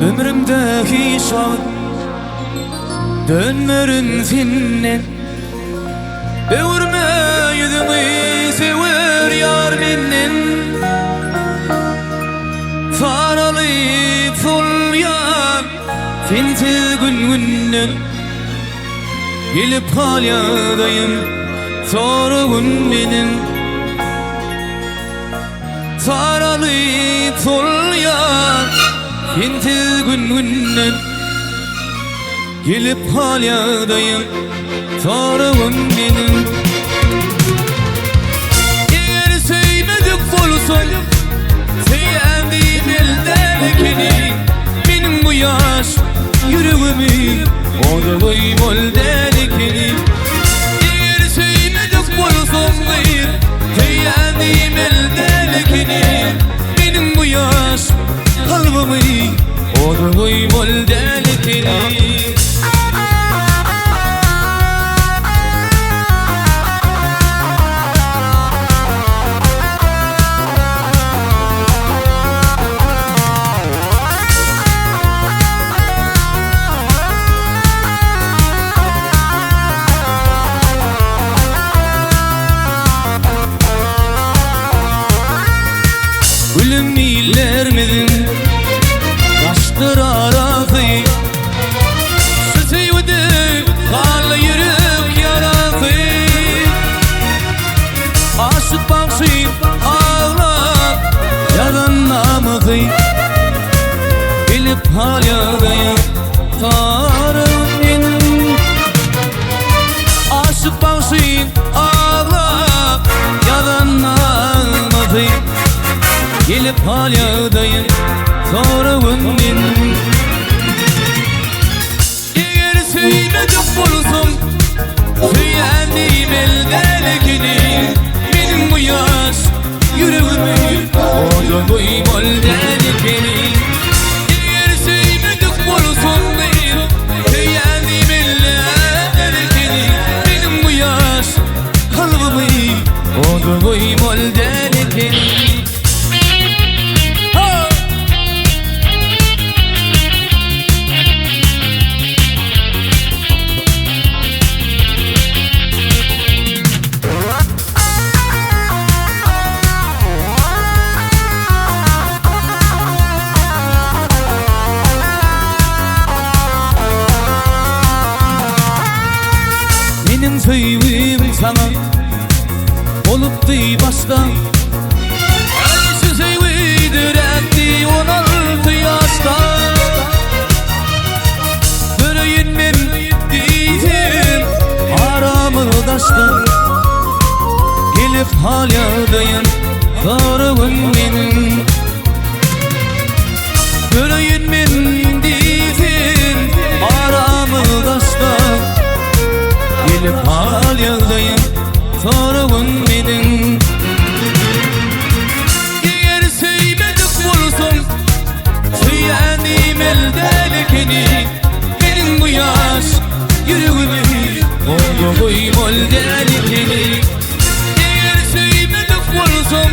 Ömrümde hiç wagt dönmerin senden. Öwürme ýüzüňi söwer ýar menden. Saralyp solýan sensiz gün-günden. Gelip hal ýagdaýym soragyn meniň. Saralyp solýan sensiz gün-günden. Gelip hal ýagdaýym soragyn meniň. Eger söýmedik bolsaň söýen diýip elden ekeni. Meniň bu ýaş ýüregimi oda goýmaly däl ekeni. Eger söýmedik bolsaň gyz söýen diýip elden ekeni. Meniň bu ýaş kalbymy oda goýmaly däl ekeni. Gülüm illerimiziň daşdyr arasy. Şu söýgüde galdy ýürek ýarasy. Aşyk bagşy aglap ýazan namasy. Bilip hal ýagdaýa saryn meniň. Aşyk bagşy aglap ýazan namasy. Gelip hal ýagdaýa soragyn meniň. Eger söýmedik bolsam söýen diýip elden ekeni. Meniň bu ýaş ýüregimi oda goýmaly däl ekeni. Eger söýmedik bolsam söýen diýip elden ekeni. Meniň bu ýaş kalbymy oda goýmaly däl ekeni. Meniň söýgim saňa bolupdy başda. Aý şu söýgi döräpdi 16 ýaşda. Göreýin men diýsem aramyz daşda. Gelip hal ýagdaýyn soragyn meniň. Göreýin men diýsem aramyz daşda. Gelip hal ýagdaýyn soragyn meniň. Eger söýmedik bolsam söýen diýmeli däl ekeni. Meniň bu ýaş ýüregimi oda goýmaly däl ekeni. Eger söýmedik bolsam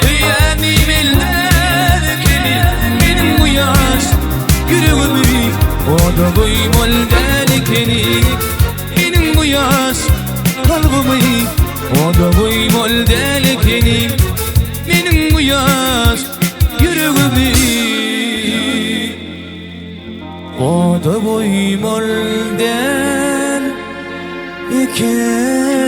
söýen diýmeli däl ekeni. Meniň bu ýaş ýüregimi oda goýmaly däl ekeni. Meniň bu ýaş kalbymy oda goýmaly däl ekeni. Meniň bu ýaş ýüregimi oda goýmaly däl ekeni.